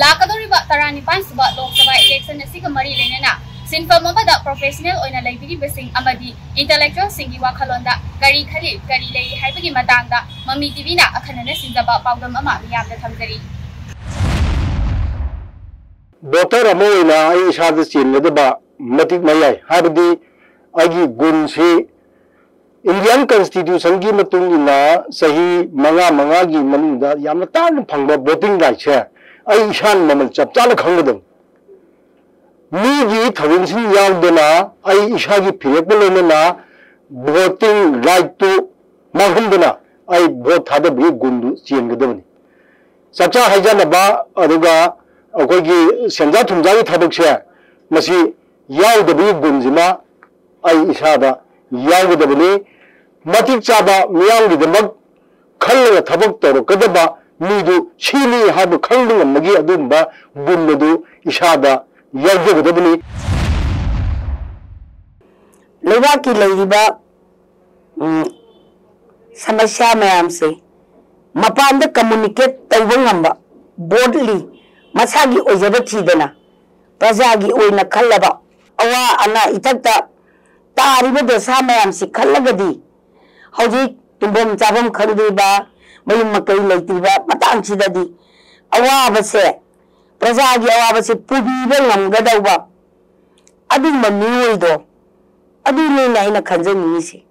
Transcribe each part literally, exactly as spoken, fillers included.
ꯂꯥꯛꯀꯗꯧꯔꯤꯕ ꯇꯔꯥꯅꯤꯄꯥꯟ ꯁꯨꯕ ꯂꯣꯛ ꯁꯚꯥ ꯏꯂꯦꯛꯁꯟ ꯑꯁꯤꯒ ꯃꯔꯤ ꯂꯩꯅꯅ ꯁꯤꯟꯐꯝ ꯑꯃꯗ ꯄ꯭ꯔꯣꯐꯦꯁꯅꯦꯜ ꯑꯣꯏꯅ ꯂꯩꯕꯤꯔꯤꯕꯁꯤꯡ ꯑꯃꯗꯤ ꯏꯟꯇꯦꯂꯦꯛꯆꯨꯋꯦꯜꯁꯤꯡꯒꯤ ꯋꯥꯈꯜꯂꯣꯟꯗ ꯀꯔꯤ ꯈꯜꯂꯤ, ꯀꯔꯤ ꯂꯩꯔꯤ ꯍꯥꯏꯕꯒꯤ ꯃꯇꯥꯡꯗ ꯃꯃꯤ ꯇꯤꯚꯤꯅ ꯑꯈꯟꯅꯅ ꯁꯤꯟꯖꯕ ꯄꯥꯎꯗꯝ ꯑꯃ ꯃꯤꯌꯥꯝꯗ ꯊꯝꯖꯔꯤ꯫ ꯚꯣꯇꯔ ꯑꯃ ꯑꯣꯏꯅ ꯑꯩ ꯏꯁꯥꯗ ꯆꯦꯟꯒꯗꯕ ꯃꯇꯤꯛ ꯃꯌꯥꯏ, ꯍꯥꯏꯕꯗꯤ ꯑꯩꯒꯤ ꯒꯨꯟꯁꯤ ꯏꯟꯗꯤꯌꯥꯟ ꯀꯟꯁꯇꯤꯇ꯭ꯌꯨꯁꯟꯒꯤ ꯃꯇꯨꯡ ꯏꯟꯅ ꯆꯍꯤ ꯃꯉꯥ ꯃꯉꯥꯒꯤ ꯃꯅꯨꯡꯗ ꯌꯥꯝꯅ ꯇꯥꯡꯅ ꯐꯪꯕ ꯚꯣꯇꯤꯡ ꯔꯥꯏꯠꯁꯦ ꯑꯩ ꯏꯁꯥꯅ ꯃꯃꯜ ꯆꯞ ꯆꯥꯅ ꯈꯪꯒꯗꯕꯅꯤ꯫ ꯃꯤꯒꯤ ꯊꯧꯑꯣꯡꯁꯤꯡ ꯌꯥꯎꯗꯅ ꯑꯩ ꯏꯁꯥꯒꯤ ꯐꯤꯔꯦꯞꯀ ꯂꯣꯏꯅꯅ ꯚꯣꯇꯤꯡ ꯔꯥꯏꯠꯇꯨ ꯃꯥꯡꯍꯟꯗꯅ ꯑꯩ ꯚꯣꯠ ꯊꯥꯗꯕꯒꯤ ꯒꯨꯟꯗꯨ ꯆꯦꯟꯒꯗꯕꯅꯤ꯫ ꯆꯥꯛꯆꯥ ꯍꯩꯖꯥꯟꯅꯕ ꯑꯗꯨꯒ ꯑꯩꯈꯣꯏꯒꯤ ꯁꯦꯟꯖꯥ ꯊꯨꯝꯖꯥꯒꯤ ꯊꯕꯛꯁꯦ ꯃꯁꯤ ꯌꯥꯎꯗꯕꯒꯤ ꯒꯨꯟꯁꯤꯃ ꯑꯩ ꯏꯁꯥꯗ ꯌꯥꯎꯒꯗꯕꯅꯤ꯫ ꯃꯇꯤꯛ ꯆꯥꯕ ꯃꯤꯌꯥꯝꯒꯤꯗꯃꯛ ꯈꯜꯂꯒ ꯊꯕꯛ ꯇꯧꯔꯛꯀꯗꯕ ꯃꯤꯗꯨ ꯁꯤꯅꯤ ꯍꯥꯏꯕ ꯈꯪꯕ ꯉꯝꯕꯒꯤ ꯑꯗꯨꯒꯨꯝꯕ ꯒꯨꯟ ꯑꯗꯨ ꯏꯁꯥꯗ ꯌꯥꯎꯖꯒꯗꯕꯅꯤ꯫ ꯂꯩꯕꯥꯛꯀꯤ ꯂꯩꯔꯤꯕ ꯎꯝ, ꯁꯃꯁ꯭ꯌꯥ ꯃꯌꯥꯝꯁꯦ ꯃꯄꯥꯟꯗ ꯀꯝꯃꯨꯅꯤꯀꯦꯠ ꯇꯧꯕ ꯉꯝꯕ, ꯕꯣꯜꯗꯂꯤ ꯃꯁꯥꯒꯤ ꯑꯣꯏꯖꯕ ꯊꯤꯗꯅ ꯄ꯭ꯔꯖꯥꯒꯤ ꯑꯣꯏꯅ ꯈꯜꯂꯕ, ꯑꯋꯥ ꯑꯅꯥ ꯏꯊꯛꯇ ꯇꯥꯔꯤꯕ ꯗꯁꯥ ꯃꯌꯥꯝꯁꯤ ꯈꯜꯂꯒꯗꯤ ꯍꯧꯖꯤꯛ ꯇꯨꯝꯐꯝ ꯆꯥꯐꯝ ꯈꯪꯗ꯭ꯔꯤꯕ, ꯃꯌꯨꯝ ꯃꯀꯩ ꯂꯩꯇ꯭ꯔꯤꯕ ꯃꯇꯥꯡꯁꯤꯗꯗꯤ ꯑꯋꯥꯕꯁꯦ, ꯄ꯭ꯔꯖꯥꯒꯤ ꯑꯋꯥꯕꯁꯦ ꯄꯨꯕꯤꯕ ꯉꯝꯒꯗꯧꯕ ꯑꯗꯨꯒꯨꯝꯕ ꯃꯤꯑꯣꯏꯗꯣ ꯑꯗꯨꯅꯦꯅ ꯑꯩꯅ ꯈꯟꯖꯅꯤꯡꯉꯤꯁꯦ꯫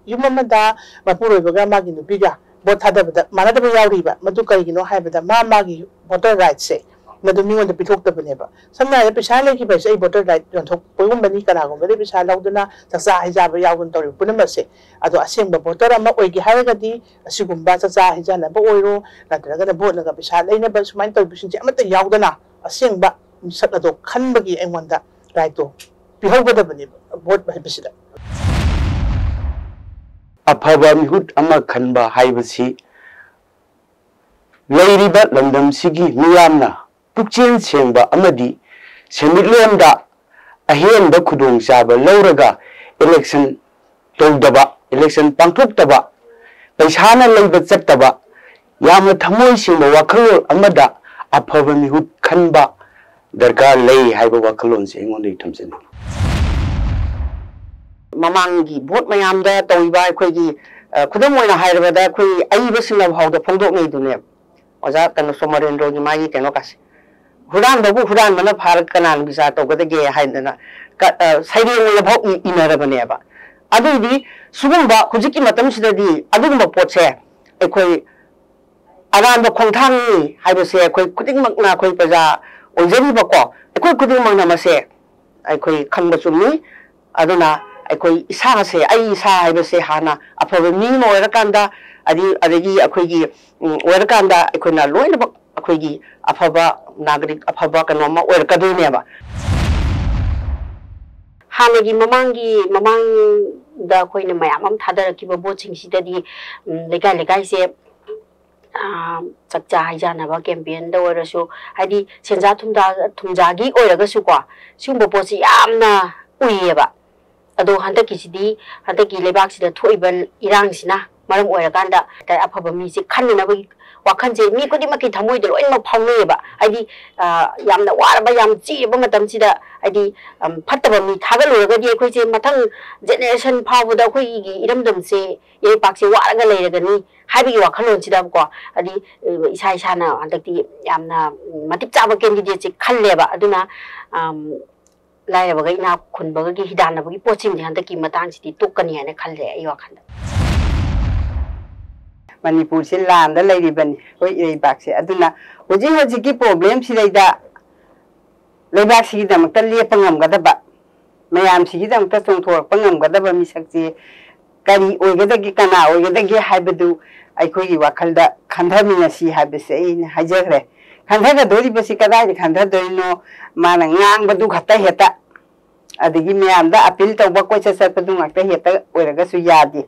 ꯌꯨꯝ ꯑꯃꯗ ꯃꯄꯨꯔꯣꯏꯕꯒ ꯃꯥꯒꯤ ꯅꯨꯄꯤꯒ ꯚꯣꯠ ꯊꯥꯗꯕꯗ ꯃꯥꯟꯅꯗꯕ ꯌꯥꯎꯔꯤꯕ꯫ ꯃꯗꯨ ꯀꯔꯤꯒꯤꯅꯣ ꯍꯥꯏꯕꯗ ꯃꯥ ꯃꯥꯒꯤ ꯚꯣꯇꯔ ꯔꯥꯏꯠꯁꯦ ꯃꯗꯨ ꯃꯤꯉꯣꯟꯗ ꯄꯤꯊꯣꯛꯇꯕꯅꯦꯕ꯫ ꯁꯝꯅ ꯍꯥꯏꯔꯕꯗ ꯄꯩꯁꯥ ꯂꯩꯈꯤꯕ ꯍꯥꯏꯁꯦ ꯑꯩ ꯚꯣꯇꯔ ꯔꯥꯏꯠ ꯌꯣꯟꯊꯣꯛꯄꯒꯨꯝꯕꯅꯤ, ꯀꯅꯥꯒꯨꯝꯕꯗ ꯄꯩꯁꯥ ꯂꯧꯗꯅ ꯆꯥꯛꯆꯥ ꯍꯩꯖꯥꯕ ꯌꯥꯎꯗꯅ ꯇꯧꯔꯤꯕ ꯄꯨꯝꯅꯃꯛꯁꯦ꯫ ꯑꯗꯣ ꯑꯁꯦꯡꯕ ꯚꯣꯇꯔ ꯑꯃ ꯑꯣꯏꯒꯦ ꯍꯥꯏꯔꯒꯗꯤ ꯑꯁꯤꯒꯨꯝꯕ ꯆꯥꯛꯆꯥ ꯍꯩꯖꯥꯟꯅꯕ ꯑꯣꯏꯔꯣ, ꯅꯠꯇ꯭ꯔꯒꯅ ꯚꯣꯠꯅꯒ ꯄꯩꯁꯥ ꯂꯩꯅꯕ ꯁꯨꯃꯥꯏꯅ ꯇꯧꯔꯤꯕꯁꯤꯡꯁꯦ ꯑꯃꯠꯇ ꯌꯥꯎꯗꯅ ꯑꯁꯦꯡꯕ ꯃꯤꯁꯛ ꯑꯗꯣ ꯈꯟꯕꯒꯤ ꯑꯩꯉꯣꯟꯗ ꯔꯥꯏꯠꯇꯣ ꯄꯤꯍꯧꯒꯗꯕꯅꯦꯕ ꯚꯣꯠ ꯍꯥꯏꯕꯁꯤꯗ꯫ ꯑꯐꯕ ꯃꯤꯍꯨꯠ ꯑꯃ ꯈꯟꯕ ꯍꯥꯏꯕꯁꯤ ꯂꯩꯔꯤꯕ ꯂꯝꯗꯝꯁꯤꯒꯤ ꯃꯤꯌꯥꯝꯅ ꯄꯨꯛꯆꯦꯜ ꯁꯦꯡꯕ ꯑꯃꯗꯤ ꯁꯦꯟꯃꯤꯠꯂꯣꯟꯗ ꯑꯍꯦꯟꯕ ꯈꯨꯗꯣꯡꯆꯥꯕ ꯂꯧꯔꯒ ꯏꯂꯦꯛꯁꯟ ꯇꯧꯗꯕ, ꯏꯂꯦꯛꯁꯟ ꯄꯥꯡꯊꯣꯛꯇꯕ, ꯄꯩꯁꯥꯅ ꯂꯩꯕ ꯆꯠꯇꯕ, ꯌꯥꯝꯅ ꯊꯃꯣꯏ ꯁꯦꯡꯕ ꯋꯥꯈꯜꯂꯣꯟ ꯑꯃꯗ ꯑꯐꯕ ꯃꯤꯍꯨꯠ ꯈꯟꯕ ꯗꯔꯀꯥꯔ ꯂꯩ ꯍꯥꯏꯕ ꯋꯥꯈꯜꯂꯣꯟꯁꯦ ꯑꯩꯉꯣꯟꯗꯒꯤ ꯊꯝꯖꯅꯤꯡꯏ꯫ ꯃꯃꯥꯡꯒꯤ ꯚꯣꯠ ꯃꯌꯥꯝꯗ ꯇꯧꯔꯤꯕ ꯑꯩꯈꯣꯏꯒꯤ, ꯑ, ꯈꯨꯗꯝ ꯑꯣꯏꯅ ꯍꯥꯏꯔꯕꯗ ꯑꯩꯈꯣꯏ ꯑꯏꯕꯁꯤꯡꯅ ꯐꯥꯎꯗ ꯐꯣꯡꯗꯣꯛꯅꯩꯗꯨꯅꯦꯕ꯫ ꯑꯣꯖꯥ ꯀꯩꯅꯣ ꯁꯣꯃꯣꯔꯦꯟꯗ꯭ꯔꯣꯒꯤ ꯃꯥꯒꯤ ꯀꯩꯅꯣ ꯀꯥꯁꯦ꯫ ꯍꯨꯔꯥꯟꯕꯕꯨ ꯍꯨꯔꯥꯟꯕꯅ ꯐꯥꯔꯒ ꯀꯅꯥꯅ ꯕꯤꯆꯥꯔ ꯇꯧꯒꯗꯒꯦ ꯍꯥꯏꯗꯅ ꯀ-, ꯑ, ꯁꯩꯔꯦꯡ ꯑꯣꯏꯅ ꯐꯥꯎ ꯏ-, ꯏꯅꯔꯕꯅꯦꯕ꯫ ꯑꯗꯨꯏꯗꯤ ꯁꯤꯒꯨꯝꯕ ꯍꯧꯖꯤꯛꯀꯤ ꯃꯇꯝꯁꯤꯗꯗꯤ ꯑꯗꯨꯒꯨꯝꯕ ꯄꯣꯠꯁꯦ ꯑꯩꯈꯣꯏ ꯑꯔꯥꯟꯕ ꯈꯣꯡꯊꯥꯡꯅꯤ ꯍꯥꯏꯕꯁꯦ ꯑꯩꯈꯣꯏ ꯈꯨꯗꯤꯡꯃꯛꯅ, ꯑꯩꯈꯣꯏ ꯄ꯭ꯔꯖꯥ ꯑꯣꯏꯖꯔꯤꯕꯀꯣ, ꯑꯩꯈꯣꯏ ꯈꯨꯗꯤꯡꯃꯛꯅ ꯃꯁꯦ ꯑꯩꯈꯣꯏ ꯈꯪꯕ ꯆꯨꯝꯃꯤ꯫ ꯑꯗꯨꯅ ꯑꯩꯈꯣꯏ ꯏꯁꯥꯁꯦ, ꯑꯩ ꯏꯁꯥ ꯍꯥꯏꯕꯁꯦ ꯍꯥꯟꯅ ꯑꯐꯕ ꯃꯤ ꯑꯃ ꯑꯣꯏꯔꯀꯥꯟꯗ, ꯑꯗꯤ-, ꯑꯗꯒꯤ ꯑꯩꯈꯣꯏꯒꯤ, ꯎꯝ, ꯑꯣꯏꯔꯀꯥꯟꯗ ꯑꯩꯈꯣꯏꯅ ꯂꯣꯏꯅꯃꯛ ꯑꯩꯈꯣꯏꯒꯤ ꯑꯐꯕ ꯅꯥꯒꯔꯤꯛ, ꯑꯐꯕ ꯀꯩꯅꯣ ꯑꯃ ꯑꯣꯏꯔꯛꯀꯗꯣꯏꯅꯦꯕ꯫ ꯍꯥꯟꯅꯒꯤ ꯃꯃꯥꯡꯒꯤ, ꯃꯃꯥꯡꯗ ꯑꯩꯈꯣꯏꯅ ꯃꯌꯥꯝ ꯑꯃ ꯊꯥꯗꯔꯛꯈꯤꯕ ꯚꯣꯠꯁꯤꯡꯁꯤꯗꯗꯤ, ꯎꯝ, ꯂꯩꯀꯥꯏ ꯂꯩꯀꯥꯏꯁꯦ, ꯑꯥ, ꯆꯥꯛꯆꯥ ꯍꯩꯖꯥꯟꯅꯕ ꯀꯦꯝꯄꯦꯟꯗ ꯑꯣꯏꯔꯁꯨ, ꯍꯥꯏꯗꯤ ꯁꯦꯟꯖꯥ ꯊꯨꯝꯖꯥ-, ꯊꯨꯝꯖꯥꯒꯤ ꯑꯣꯏꯔꯒꯁꯨꯀꯣ, ꯁꯤꯒꯨꯝꯕ ꯄꯣꯠꯁꯤ ꯌꯥꯝꯅ ꯎꯏꯌꯦꯕ꯫ ꯑꯗꯣ ꯍꯟꯗꯛꯀꯤꯁꯤꯗꯤ, ꯍꯟꯗꯛꯀꯤ ꯂꯩꯕꯥꯛꯁꯤꯗ ꯊꯣꯛꯏꯕ ꯏꯔꯥꯡꯁꯤꯅ ꯃꯔꯝ ꯑꯣꯏꯔꯀꯥꯟꯗ ꯍꯥꯏꯇꯥꯔꯦ, ꯑꯐꯕ ꯃꯤꯁꯦ ꯈꯟꯅꯅꯕꯒꯤ ꯋꯥꯈꯜꯁꯦ ꯃꯤ ꯈꯨꯗꯤꯡꯃꯛꯀꯤ ꯊꯃꯣꯏꯗ ꯂꯣꯏꯅꯃꯛ ꯐꯥꯎꯅꯩꯌꯦꯕ꯫ ꯍꯥꯏꯗꯤ, ꯑ, ꯌꯥꯝꯅ ꯋꯥꯔꯕ, ꯌꯥꯝ ꯆꯤꯔꯕ ꯃꯇꯝꯁꯤꯗ, ꯍꯥꯏꯗꯤ, ꯑꯝ, ꯐꯠꯇꯕ ꯃꯤ ꯊꯥꯒꯠꯂꯨꯔꯒꯗꯤ ꯑꯩꯈꯣꯏꯁꯦ ꯃꯊꯪ ꯖꯦꯅꯦꯔꯦꯁꯟ ꯐꯥꯎꯕꯗ ꯑꯩꯈꯣꯏꯒꯤ ꯏꯔꯝꯗꯝꯁꯦ, ꯏꯔꯩꯄꯥꯛꯁꯦ ꯋꯥꯔꯒ ꯂꯩꯔꯒꯅꯤ ꯍꯥꯏꯕꯒꯤ ꯋꯥꯈꯜꯂꯣꯟꯁꯤꯗꯀꯣ, ꯍꯥꯏꯗꯤ, ꯑ, ꯏꯁꯥ ꯏꯁꯥꯅ ꯍꯟꯗꯛꯇꯤ ꯌꯥꯝꯅ, ꯎꯝ, ꯃꯇꯤꯛ ꯆꯥꯕ ꯀꯦꯟꯗꯤꯗꯦꯠꯁꯦ ꯈꯜꯂꯦꯕ꯫ ꯑꯗꯨꯅ, ꯑꯝ, ꯂꯥꯏꯔꯕꯒ ꯏꯅꯥꯛ ꯈꯨꯟꯕꯒꯒꯤ ꯍꯤꯗꯥꯟꯅꯕꯒꯤ ꯄꯣꯠꯁꯤꯃꯗꯤ ꯍꯟꯗꯛꯀꯤ ꯃꯇꯥꯡꯁꯤꯗꯤ ꯇꯣꯛꯀꯅꯤ ꯍꯥꯏꯅ ꯈꯜꯂꯦ ꯑꯩ ꯋꯥꯈꯜꯗ꯫ ꯃꯅꯤꯄꯨꯔꯁꯦ ꯂꯥꯟꯗ ꯂꯩꯔꯤꯕꯅꯤ ꯑꯩꯈꯣꯏ ꯏꯔꯩꯕꯥꯛꯁꯦ꯫ ꯑꯗꯨꯅ ꯍꯧꯖꯤꯛ ꯍꯧꯖꯤꯛꯀꯤ ꯄ꯭ꯔꯣꯕ꯭ꯂꯦꯝꯁꯤꯗꯩꯗ ꯂꯩꯕꯥꯛꯁꯤꯒꯤꯗꯃꯛꯇ ꯂꯦꯞꯄ ꯉꯝꯒꯗꯕ, ꯃꯌꯥꯝꯁꯤꯒꯤꯗꯃꯛꯇ ꯆꯣꯡꯊꯣꯔꯛꯄ ꯉꯝꯒꯗꯕ ꯃꯤꯁꯛꯁꯦ ꯀꯔꯤ ꯑꯣꯏꯒꯗꯒꯦ, ꯀꯅꯥ ꯑꯣꯏꯒꯗꯒꯦ ꯍꯥꯏꯕꯗꯨ ꯑꯩꯈꯣꯏꯒꯤ ꯋꯥꯈꯜꯗ ꯈꯟꯊꯃꯤꯟꯅꯁꯤ ꯍꯥꯏꯕꯁꯦ ꯑꯩꯅ ꯍꯥꯏꯖꯈ꯭ꯔꯦ꯫ ꯈꯟꯊꯒꯗꯣꯔꯤꯕꯁꯤ ꯀꯗꯥꯏꯗ ꯈꯟꯊꯗꯣꯏꯅꯣ? ꯃꯥꯅ ꯉꯥꯡꯕꯗꯨ ꯈꯛꯇ ꯍꯦꯛꯇ, ꯑꯗꯒꯤ ꯃꯌꯥꯝꯗ ꯑꯄꯤꯜ ꯇꯧꯕ, ꯀꯣꯏꯆꯠ ꯆꯠꯄꯗꯨ ꯉꯥꯛꯇ ꯍꯦꯛꯇ ꯑꯣꯏꯔꯒꯁꯨ ꯌꯥꯗꯦ꯫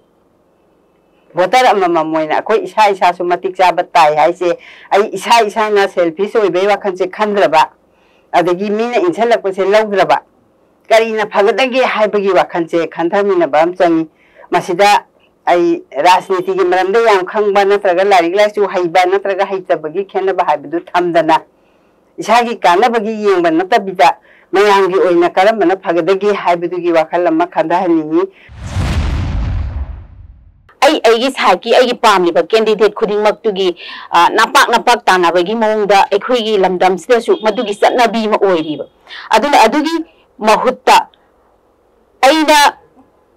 ꯚꯣꯇꯔ ꯑꯃꯃꯝ ꯑꯣꯏꯅ ꯑꯩꯈꯣꯏ ꯏꯁꯥ ꯏꯁꯥꯁꯨ ꯃꯇꯤꯛ ꯆꯥꯕ ꯇꯥꯏ ꯍꯥꯏꯁꯦ, ꯑꯩ ꯏꯁꯥ ꯏꯁꯥꯅ ꯁꯦꯜꯐꯤꯁ ꯑꯣꯏꯕꯒꯤ ꯋꯥꯈꯜꯁꯦ ꯈꯟꯗ꯭ꯔꯕ, ꯑꯗꯒꯤ ꯃꯤꯅ ꯏꯟꯁꯤꯜꯂꯛꯄꯁꯦ ꯂꯧꯗ꯭ꯔꯕ, ꯀꯔꯤꯅ ꯐꯒꯗꯒꯦ ꯍꯥꯏꯕꯒꯤ ꯋꯥꯈꯜꯁꯦ ꯈꯟꯊꯃꯤꯟꯅꯕ ꯑꯃ ꯆꯪꯉꯤ꯫ ꯃꯁꯤꯗ ꯑꯩ ꯔꯥꯖꯅꯤꯇꯤꯒꯤ ꯃꯔꯝꯗ ꯌꯥꯝ ꯈꯪꯕ ꯅꯠꯇ꯭ꯔꯒ ꯂꯥꯏꯔꯤꯛ ꯂꯥꯏꯁꯨ ꯍꯩꯕ ꯅꯠꯇ꯭ꯔꯒ ꯍꯩꯇꯕꯒꯤ ꯈꯦꯠꯅꯕ ꯍꯥꯏꯕꯗꯨ ꯊꯝꯗꯅ, ꯏꯁꯥꯒꯤ ꯀꯥꯟꯅꯕꯒꯤ ꯌꯦꯡꯕ ꯅꯠꯇꯕꯤꯗ, ꯃꯌꯥꯝꯒꯤ ꯑꯣꯏꯅ ꯀꯔꯝꯕꯅ ꯐꯒꯗꯒꯦ ꯍꯥꯏꯕꯗꯨꯒꯤ ꯋꯥꯈꯜ ꯑꯃ ꯈꯟꯊꯍꯟꯅꯤꯡꯏ꯫ ꯑꯩ ꯑꯩꯒꯤ ꯁꯥꯏꯠꯀꯤ ꯑꯩꯒꯤ ꯄꯥꯝꯂꯤꯕ ꯀꯦꯟꯗꯤꯗꯦꯠ ꯈꯨꯗꯤꯡꯃꯛꯇꯨꯒꯤ, ꯑ, ꯅꯄꯥꯛ ꯅꯄꯥꯛ ꯇꯥꯟꯅꯕꯒꯤ ꯃꯑꯣꯡꯗ ꯑꯩꯈꯣꯏꯒꯤ ꯂꯝꯗꯝꯁꯤꯗꯁꯨ ꯃꯗꯨꯒꯤ ꯆꯠꯅꯕꯤ ꯑꯃ ꯑꯣꯏꯔꯤꯕ꯫ ꯑꯗꯨꯅ ꯑꯗꯨꯒꯤ ꯃꯍꯨꯠꯇ ꯑꯩꯅ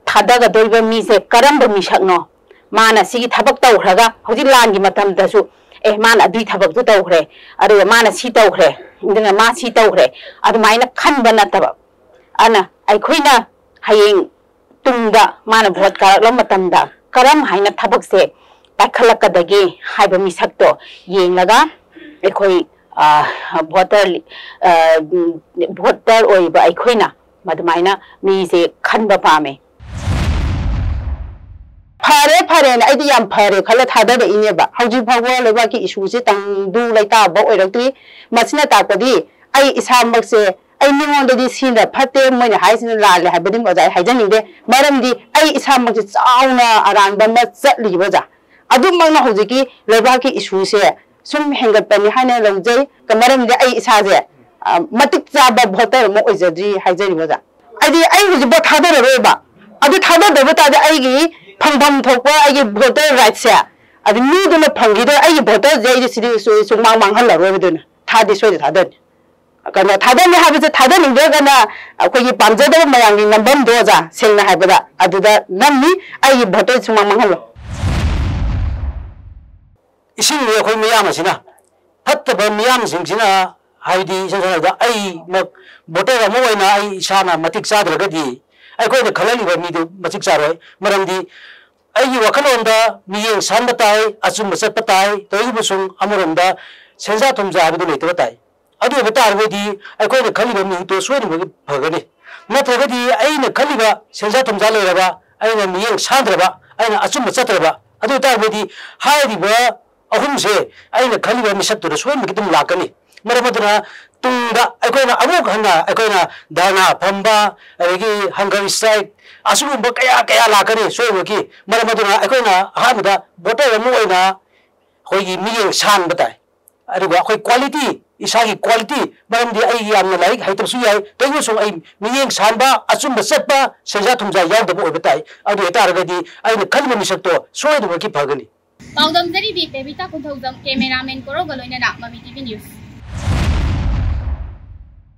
ꯊꯥꯗꯒꯗꯣꯔꯤꯕ ꯃꯤꯁꯦ ꯀꯔꯝꯕ ꯃꯤꯁꯛꯅꯣ? ꯃꯥꯅ ꯁꯤꯒꯤ ꯊꯕꯛ ꯇꯧꯈ꯭ꯔꯒ, ꯍꯧꯖꯤꯛ ꯂꯥꯟꯒꯤ ꯃꯇꯝꯗꯁꯨ, "ꯑꯦ, ꯃꯥꯅ ꯑꯗꯨꯏ ꯊꯕꯛꯇꯨ ꯇꯧꯈ꯭ꯔꯦ, ꯑꯗꯨꯒ ꯃꯥꯅ ꯁꯤ ꯇꯧꯈ꯭ꯔꯦ, ꯑꯗꯨꯅ ꯃꯥ ꯁꯤ ꯇꯧꯈ꯭ꯔꯦ", ꯑꯗꯨꯃꯥꯏꯅ ꯈꯟꯕ ꯅꯠꯇꯕ, ꯑꯗꯨꯅ ꯑꯩꯈꯣꯏꯅ ꯍꯌꯦꯡ ꯇꯨꯡꯗ ꯃꯥꯅ ꯚꯣꯠ ꯀꯥꯔꯛꯂꯕ ꯃꯇꯝꯗ ꯀꯔꯝ ꯍꯥꯏꯅ ꯊꯕꯛꯁꯦ ꯄꯥꯏꯈꯠꯂꯛꯀꯗꯒꯦ ꯍꯥꯏꯕ ꯃꯤꯁꯛꯇꯣ ꯌꯦꯡꯂꯒ ꯑꯩꯈꯣꯏ, ꯑ, ꯚꯣꯇꯔ, ꯑ, ꯎꯝ, ꯚꯣꯇꯔ ꯑꯣꯏꯔꯤꯕ ꯑꯩꯈꯣꯏꯅ ꯃꯗꯨꯃꯥꯏꯅ ꯃꯤꯁꯦ ꯈꯟꯕ ꯄꯥꯝꯃꯦ꯫ ꯐꯔꯦ, ꯐꯔꯦꯅ ꯑꯩꯗꯤ ꯌꯥꯝ ꯐꯔꯦ ꯈꯜꯂ ꯊꯥꯗꯔꯛꯏꯅꯦꯕ꯫ ꯍꯧꯖꯤꯛ ꯐꯥꯎꯕ ꯂꯩꯕꯥꯛꯀꯤ ꯏꯁꯨꯁꯦ ꯇꯪꯗꯨ ꯂꯩꯇꯥꯕ ꯑꯣꯏꯔꯛꯇ꯭ꯔꯤ꯫ ꯃꯁꯤꯅ ꯇꯥꯛꯄꯗꯤ ꯑꯩ ꯏꯁꯥꯃꯛꯁꯦ, ꯑꯩ ꯃꯤꯉꯣꯟꯗꯗꯤ ꯁꯤꯅ ꯐꯠꯇꯦ, ꯃꯣꯏꯅ ꯍꯥꯏꯁꯤꯅ ꯂꯥꯜꯂꯦ ꯍꯥꯏꯕꯗꯤ ꯑꯣꯖꯥ ꯑꯩ ꯍꯥꯏꯖꯅꯤꯡꯗꯦ꯫ ꯃꯔꯝꯗꯤ ꯑꯩ ꯏꯁꯥꯃꯛꯁꯦ ꯆꯥꯎꯅ ꯑꯔꯥꯟꯕ ꯑꯃ ꯆꯠꯂꯤꯕ ꯑꯣꯖꯥ꯫ ꯑꯗꯨꯃꯛꯅ ꯍꯧꯖꯤꯛꯀꯤ ꯂꯩꯕꯥꯛꯀꯤ ꯏꯁꯨꯁꯦ ꯁꯨꯝ ꯍꯦꯟꯒꯠꯄꯅꯤ ꯍꯥꯏꯅ ꯂꯧꯖꯩ꯫ ꯃꯔꯝꯗꯤ ꯑꯩ ꯏꯁꯥꯁꯦ, ꯑ, ꯃꯇꯤꯛ ꯆꯥꯕ ꯚꯣꯇꯔ ꯑꯃ ꯑꯣꯏꯖꯗ꯭ꯔꯤ ꯍꯥꯏꯖꯔꯤꯕ ꯑꯣꯖꯥ꯫ ꯍꯥꯏꯗꯤ ꯑꯩ ꯍꯧꯖꯤꯛ ꯚꯣꯠ ꯊꯥꯗꯔꯔꯣꯏꯕ꯫ ꯑꯗꯨ ꯊꯥꯗꯗꯕ ꯇꯥꯔꯗꯤ ꯑꯩꯒꯤ ꯐꯪꯐꯝ ꯊꯣꯛꯄ ꯑꯩꯒꯤ ꯚꯣꯇꯔ ꯔꯥꯏꯠꯁꯦ ꯑꯗꯨ ꯃꯤꯗꯨꯅ ꯐꯪꯈꯤꯗꯣꯏ, ꯑꯩꯒꯤ ꯚꯣꯇꯔꯁꯦ ꯑꯩꯗꯤ ꯁꯤꯗꯤ ꯁꯨ-, ꯁꯨꯡꯃꯥꯡ ꯃꯥꯡꯍꯜꯂꯔꯣꯏꯕ꯫ ꯑꯗꯨꯅ ꯊꯥꯗꯤ ꯁꯣꯏꯗ ꯊꯥꯗꯅꯤ꯫ ꯀꯩꯅꯣ, ꯊꯥꯗꯅꯤ ꯍꯥꯏꯕꯁꯦ ꯊꯥꯗꯅꯤꯡꯗ꯭ꯔꯒꯅ ꯑꯩꯈꯣꯏꯒꯤ ꯄꯥꯝꯖꯗꯕ ꯃꯌꯥꯝꯒꯤ ꯅꯝꯐꯝꯗꯣ ꯑꯣꯖꯥ, ꯁꯦꯡꯅ ꯍꯥꯏꯕꯗ ꯑꯗꯨꯗ ꯅꯝꯃꯤ, ꯑꯩꯒꯤ ꯚꯣꯇꯔ ꯁꯨꯡꯃꯥꯡ ꯃꯥꯡꯍꯜꯂꯣꯏ꯫ ꯏꯁꯤꯡꯅꯤ ꯑꯩꯈꯣꯏ ꯃꯤꯌꯥꯝ ꯑꯁꯤꯅ ꯐꯠꯇꯕ ꯃꯤꯌꯥꯝꯁꯤꯡꯁꯤꯅ, ꯍꯥꯏꯗꯤ ꯏꯁꯝ ꯁꯝꯅ ꯍꯥꯏꯔꯕꯗ ꯑꯩꯃꯛ ꯚꯣꯇꯔ ꯑꯃ ꯑꯣꯏꯅ ꯑꯩ ꯏꯁꯥꯅ ꯃꯇꯤꯛ ꯆꯥꯗ꯭ꯔꯒꯗꯤ ꯑꯩꯈꯣꯏꯅ ꯈꯜꯍꯜꯂꯤꯕ ꯃꯤꯗꯨ ꯃꯇꯤꯛ ꯆꯥꯔꯣꯏ꯫ ꯃꯔꯝꯗꯤ ꯑꯩꯒꯤ ꯋꯥꯈꯜꯂꯣꯟꯗ ꯃꯤꯠꯌꯦꯡ ꯁꯥꯟꯕ ꯇꯥꯏ, ꯑꯆꯨꯝꯕ ꯆꯠꯄ ꯇꯥꯏ, ꯇꯧꯏꯒꯨꯝꯕꯁꯨꯡ ꯑꯃꯔꯣꯝꯗ ꯁꯦꯟꯖꯥ ꯊꯨꯝꯖꯥ ꯍꯥꯏꯕꯗꯨ ꯂꯩꯇꯕ ꯇꯥꯏ꯫ ꯑꯗꯨ ꯑꯣꯏꯕ ꯇꯥꯔꯒꯗꯤ ꯑꯩꯈꯣꯏꯅ ꯈꯜꯂꯤꯕ ꯃꯤꯍꯨꯠꯇꯨ ꯁꯣꯏꯗꯅꯃꯛꯀꯤ ꯐꯒꯅꯤ꯫ ꯅꯠꯇ꯭ꯔꯒꯗꯤ ꯑꯩꯅ ꯈꯜꯂꯤꯕ ꯁꯦꯟꯖꯥ ꯊꯨꯝꯖꯥ ꯂꯩꯔꯕ, ꯑꯩꯅ ꯃꯤꯠꯌꯦꯡ ꯁꯥꯟꯗ꯭ꯔꯕ, ꯑꯩꯅ ꯑꯆꯨꯝꯕ ꯆꯠꯇ꯭ꯔꯕ, ꯑꯗꯨ ꯑꯣꯏ ꯇꯥꯔꯒꯗꯤ ꯍꯥꯏꯔꯤꯕ ꯑꯍꯨꯝꯁꯦ ꯑꯩꯅ ꯈꯜꯂꯤꯕ ꯃꯤꯁꯛꯇꯨꯗ ꯁꯣꯏꯗꯅꯃꯛꯀꯤ ꯑꯗꯨꯝ ꯂꯥꯛꯀꯅꯤ꯫ ꯃꯔꯝ ꯑꯗꯨꯅ ꯇꯨꯡꯗ ꯑꯩꯈꯣꯏꯅ ꯑꯃꯨꯛ ꯍꯟꯅ ꯑꯩꯈꯣꯏꯅ ꯙꯔꯅꯥ ꯐꯝꯕ, ꯑꯗꯒꯤ hunger strike, ꯑꯁꯤꯒꯨꯝꯕ ꯀꯌꯥ ꯀꯌꯥ ꯂꯥꯛꯀꯅꯤ ꯁꯣꯏꯗꯅꯃꯛꯀꯤ꯫ ꯃꯔꯝ ꯑꯗꯨꯅ ꯑꯩꯈꯣꯏꯅ ꯑꯍꯥꯟꯕꯗ voter ꯑꯃ ꯑꯣꯏꯅ ꯑꯩꯈꯣꯏꯒꯤ ꯃꯤꯠꯌꯦꯡ ꯁꯥꯟꯕ ꯇꯥꯏ꯫ ꯑꯗꯨꯒ ꯑꯩꯈꯣꯏ quality, ꯏꯁꯥꯒꯤ quality, ꯃꯔꯝꯗꯤ ꯑꯩ ꯌꯥꯝꯅ ꯂꯥꯏꯔꯤꯛ ꯍꯩꯇꯕꯁꯨ ꯌꯥꯏ, ꯇꯧꯕꯁꯨ ꯑꯩ ꯃꯤꯠꯌꯦꯡ ꯁꯥꯟꯕ, ꯑꯆꯨꯝꯕ ꯆꯠꯄ, ꯁꯦꯟꯖꯥ ꯊꯨꯝꯖꯥ ꯌꯥꯎꯗꯕ ꯑꯣꯏꯕ ꯇꯥꯏ꯫ ꯑꯗꯨ ꯑꯣꯏꯇꯥꯔꯒꯗꯤ ꯑꯩꯅ ꯈꯜꯂꯤꯕ ꯃꯤꯁꯛꯇꯣ ꯁꯣꯏꯗꯅꯃꯛꯀꯤ ꯐꯒꯅꯤ꯫ ꯄꯥꯎꯗꯝꯖꯔꯤꯕꯤ ꯕꯦꯕꯤꯇꯥ ꯀꯨꯟꯊꯧꯖꯝ, cameraman ꯀꯣꯔꯧꯒ ꯂꯣꯏꯅꯅ ꯃꯃꯤ TV news꯫